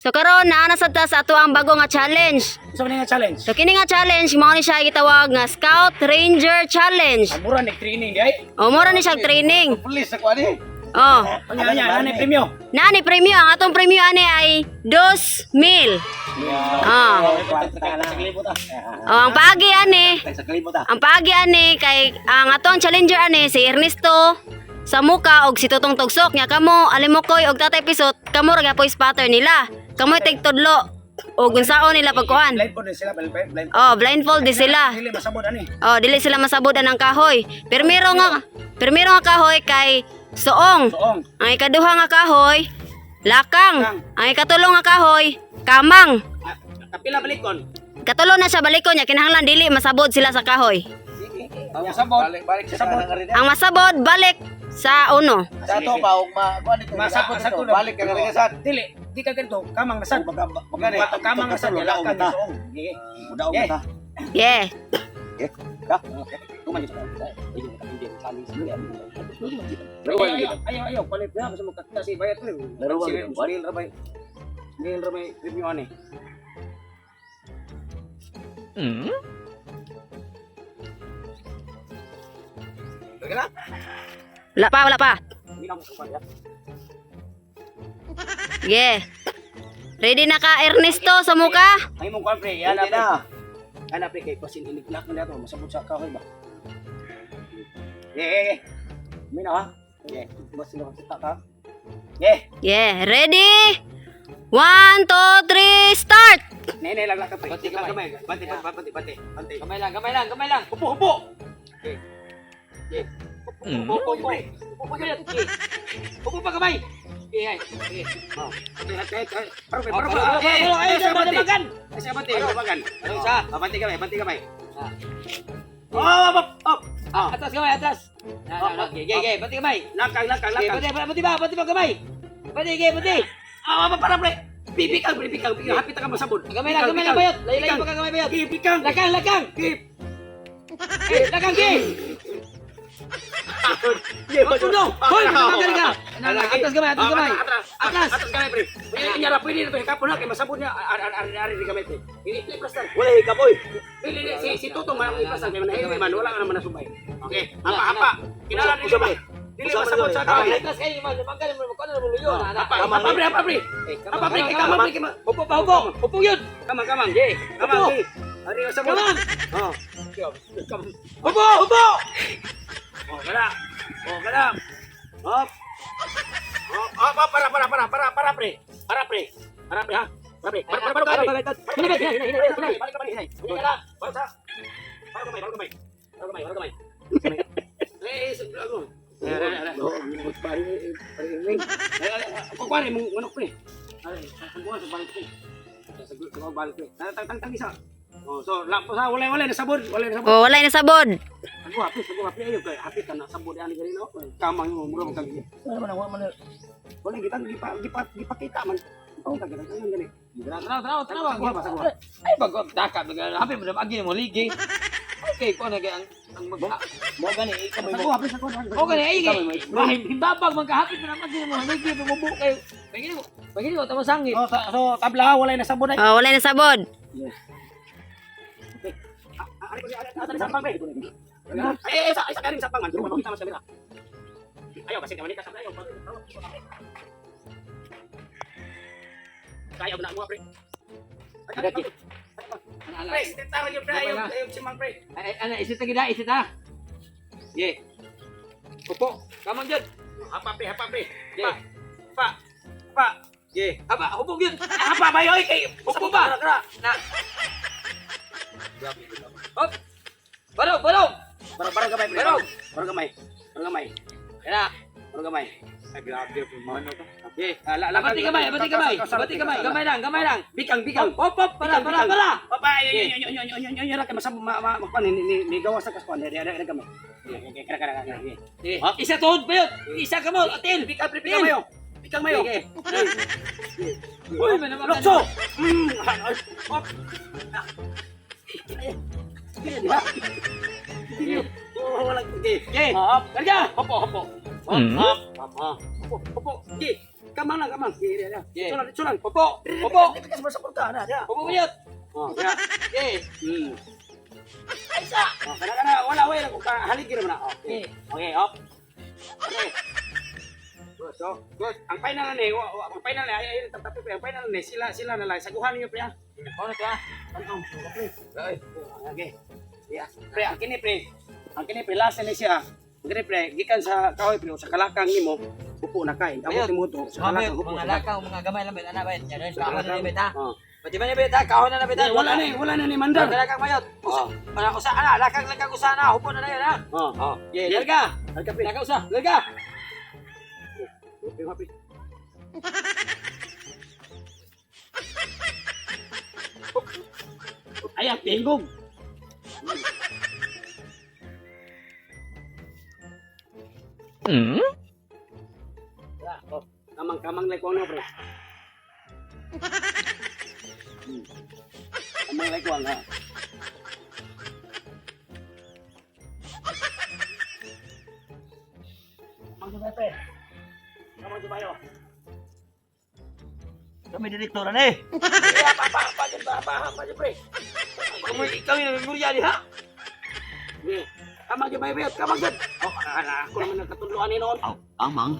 So karon naa na sad ta sa ato ang bago nga challenge. So nga challenge. So kini nga challenge mao ni siya gitawag nga Scout Ranger Challenge. Mura ni training di ay. O mura ni siya training. Pulis ako ani. Oh, Anya anya ani premyo. naa ni premyo, ang atong premyo ani ay 2 mil. Ah. Sa kalibot ah. Oh, ang paagi ani, Sa kalibot ah. ang paagi ani kay ang atong challenger ani si Ernesto sa muka og si Tutong Tugsok nya kamo Alimokoy og Tatay Pisot kamo ra gyapon spotter nila. Kamo tigtudlo og unsaon nila pagkuan. Blindfold din sila, blind blind. Oh, blindfold di sila. Dili masabot ani. Oh, dili sila masabod ang kahoy. Pirmiro nga kahoy kay suong. Soong. Ang ikaduha nga kahoy, lakang. Ang ikatulo nga kahoy, kamang. Ah, kapila balikon. Katulo na siya balikon niya kinahanglan dili masabod sila sa kahoy. Ang sabot. Balik balik sa sabot. Ang masabod balik sa uno. Sa ato ba og ma kuan dito. Masabot sa tulo. Balik ka nga sad. Dili, di ka ganito, kamang nasad. Magani. Kamang nasad, lakang soong. Sige. Mudaog ta. Yeah. Ka. Tuman dito. Ayaw, ayaw, ayaw, palit na kasi magkakita si bayat ko. Sunil ra bay. Sunil ra bay premyo ani. Wala pa, wala pa. Hindi na mo kuan. Yeah. Ready na ka, Ernesto, sa muka? Ay mong kuan pre, yan Ready pre. na. Ana pre kay pasin iniglak na dato masabot sa kahoy ba. Eh, eh, eh. Mina ha. Eh, mas sila kita ka. Eh, Yeah. Ready? One, two, three, start! nay nay lang ka pre. Banti kamay. Banti banti banti banti. Banti. Kamay lang, kamay lang, kamay lang. Upo, upo. Okay. Okay. Upo, upo, upo. Upo pa kamay. Okay. Upo pa kamay. Okay, ay. Okay. Oh. Okay, okay, okay. Paro pre, Oh, paro paro, pre. paro, Eh, paro. Ay, ay, sa banti. damagan. Ay, sa banti, damagan. Ano isa? Ah, banti kamay, banti kamay. Ah. Oh, up, up, up. Ah, Atras kamay, atras. Na, na, na. Okay, okay, okay. Pati kamay. Lakang, lakang, Okay, lakang. pati, pati ba, pati ba kamay. Pati, okay, pati. Ah, ah, para pre. Bibikang, pre, bibikang, bibikang. Hapit ka masabot. Kamay lang, kamay lang bayot. Layo-layo pa ka kamay bayot. Bibikang. Lakang, lakang. Bib. Eh, lakang, okay. Puno. Hoy, namagal ka. Na, na, atras kamay, atras kamay. Atras. Atras. Atras kamay, pre. Pwede niya ra, pwede na to. Hikapon na, kay masabot niya. Ari, ari, ari, ari, kamay, pre. Hindi, iplastan. Wala hikap oy. Dili, dili, si Tutong man ang iplastan. Kay manahimik man, wala ka naman nasubay. Okay, hapa, hapa. Kinala dili ba? Dili masabot sa kamay. Atras kayo, man. Namagal mo, magkano mo luyo. Na, na. Hapa, hapa, pre, hapa, pre. Hapa, pre, kay kamang, pre, kay Upo pa, upo. Upo yun. Kamang, kamang. Okay. Kamang, Upo. okay. Ari, masabot. Kamang. Oh. Upo, upo. Oh, kada. Oh, kada. Hop. Hop, hop, hop, para, para, para, para, para, pre. Para, pre. Para, pre, ha. Para, pre. Para, para, para, para, pre. Hinay, hinay, hinay, hinay. Balik ka, balik, hinay. Hinay ka na. Balik sa. Para kamay, para kamay. Para kamay, para kamay. Eh, eh, sa ako. Eh, eh, eh. Pare, pare, eh, eh, kukuha rin mong manok, pre. Ay, sa buwan, sa balik, pre. Sa balik, pre. Tang, tang, tang, isa. Oh, so, lang po sa wala, wala, nasabod, wala, nasabod. Oh, wala na sabod. Ako hapit, ako hapit ayo kay hapit ka na sabod ani gani no. Kamang mo mura man kag. Wala man wala man. Wala kita gipa gipa gipakita man. Oh, kag gani gani. Tanaw, tanaw, tanaw. Saguha ba, saguha? Ay, bago, daka, bago, happy mo na, agi mo, ligi. Okay, ko na kay ang mag... Mo gani ikaw may Saguha, pre, saguha. O gani, ay, kay, himbabag, magkahapit mo na, agi mo, ligi, pumubo kayo. Pagini ko, tama sangit. Oh, so tabla wala na sabod ay. Oh, wala na sabod. Ari ko ari sa pre. Ay ay sa ay sa karing sapang man. Makita man sa kamera. Ayaw kasi kamanita sa ayaw. Kaya na mo pre. Daki. Ana, Pre, tara gyud pre ayaw ayaw si mang pre. Ay, ana, isita gida, isita. Ye. Upo, kamang dyan. Hapa pre, hapa pre. Ye. Pa. Pa. Ye. Aba, hubog yun. Hapa ba yoy kay Upo ba? Na. Hop. Barong, barong. Barang barang gamay pre. Barong. Barang gamay. Barang gamay. Yan na. Barang gamay. Ay grabe po mano to. Ye. Ah, Abati kamay, abati kamay. Abati kamay, gamay lang, gamay lang. Bikang bikang. Hop, hop, para, para, para. Papa, ay ay ay ay ay ay ay kay masab ma ma kuan ni ni ni gawas sa kaskuan. Di di di gamay. Okay, kara kara kara. Eh, isa tuhod pa yun. Isa ka mo, atil. Bikang pre, bikang mayo. Bikang mayo. Okay. Uy, may naman. Lokso. Hop. Oh, wala okay. Okay. Hop. Karga. Hopo, hopo. Hop, hop, hop. Hopo, hopo. Okay. Kamang lang, kamang. Sige, sige. Yeah. Dito lang, dito lang. Popo. Popo. Dili ka sa kurta na, diya. Popo bayot. Oh, kaya. Okay. Ay sa. Oh, kana kana wala wala ko ka haligi naman na. Okay. Okay, hop. Okay. Good. So, good. Ang final na ni, ang final na ay ay tatapi pre. Ang final na ni sila sila na lang. Saguhan niyo pre. Ah. Ano to ah? Tanaw. Pre. Okay. Yeah. Pre, ang kini pre. Ang kini pre last na ni siya. Ang kini pre gikan sa kahoy pre sa kalakang nimo. Upo na kay. Abot nimo to sa Mga kalakang upo. mga lakang, mga gamay lang bayot, ana bayot. Yan, Sa kahon na ni bayot ha. Oh. Pati ba ni bayot ha? Kahon na na bayot ha. Eh, wala na ni mandar. Mga lakang bayot. Oh. Wala ko sa ana, lakang lakang usa na, hupo na na yan ha. Oh. Oh, yeah, larga. Larga pre. Larga usa, larga. Okay, happy. Ay, ang tinggog. Oh, kamang-kamang like ano, pre. Kamang like ha. Kamang sabay, pre. Kamang sabay, oh. Kami direktor na eh. Kaya, pa, pa, pa, pa, pa, pa, pa, pre. Kamu ikaw yung memorya diha. Sige. Kamang sabay, pre. Kamang sabay. Oh, ako naman nagkatuluan ni noon. Amang.